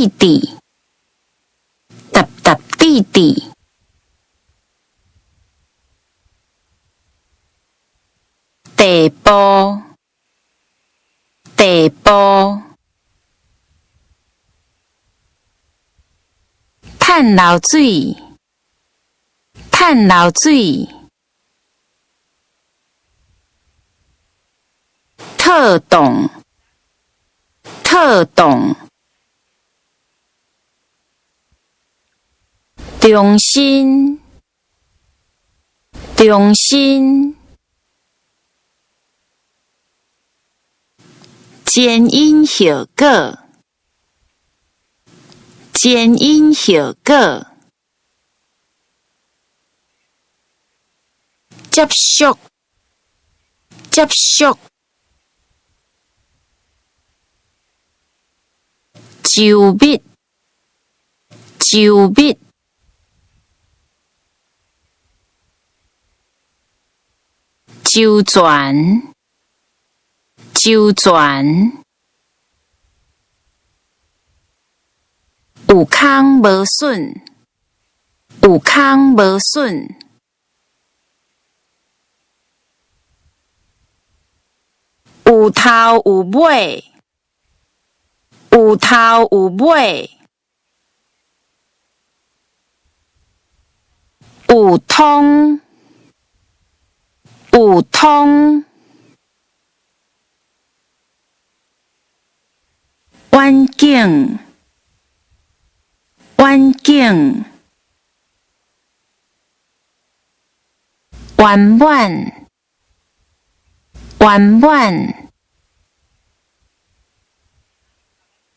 滴滴，沓沓滴滴，地步，地步，趁流水，趁流水，套動，套動，中心，中心，前因後果，前因後果，接觸，接觸，周密，周密，周旋，周旋，有空無筍，有空無筍，有頭有尾，有頭有尾，有通，有通，遠景，遠景，圓滿，圓滿。